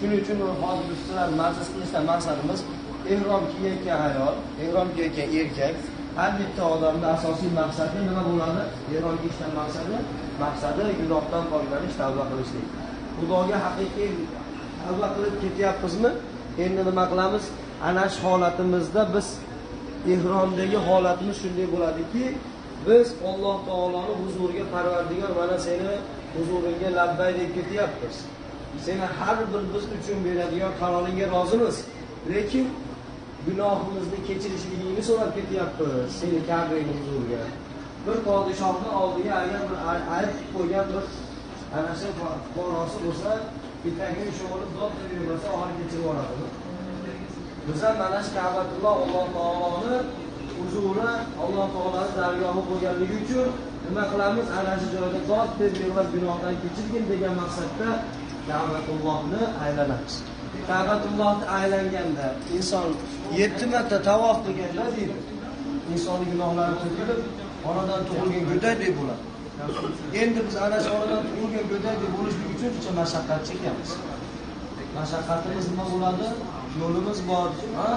Shuning uchun hozir biz sizlar majlis qilishdan maqsadimiz ehrom kiyayotgan ayol, ehrom kiyayotgan erkak, har bitta odamning asosiy maqsadi nima bo'ladi? Ehrom kiyishdan maqsadi gunohdan poklanish, tavba qilishlik. Xudoga haqiqiy tavba qilib ketyapmizmi? Endi nima qilamiz? Ana shu holatimizda biz ehromdagi holatimiz shunday bo'ladiki, biz Alloh taoloning huzuriga, Parvardigor, mana seni huzuringga labbay deb ketyapmiz. Seni har bir biz uchun beradigan qaroringga rozimiz. Lekin gunohimizni kechirishligingni so'rab ketyapmiz seni Ka'baning huzuriga. Bir podshohning oldiga agar bir ayb qilib qo'ygan bir ana shu fuqarosi bo'lsa, etagini sho'rib dod deb yig'lasa, oxiri kechirib yuboradimi? Biz ham mana shu Ka'batulloh Alloh taoloni huzuri, Alloh taoloni dargohi bo'lganligi uchun nima qilamiz? Ana shu joyda dod deb yig'lab gunohdan kechirgin degan maqsadda Ka'batullohni aylanamiz. Ka'batullohni aylanganda inson 7 marta tavof qilganda deydi, insonning gunohlari to'kilib, onadan tug'ilgan go'dakdek bo'ladi. Endi biz ana shu onadan tug'ilgan go'dakdek bo'lishlik uchun shuncha mashaqqat chekamiz. Mashaqqatimiz nima bo'ladi? Yo'limiz bor, ha?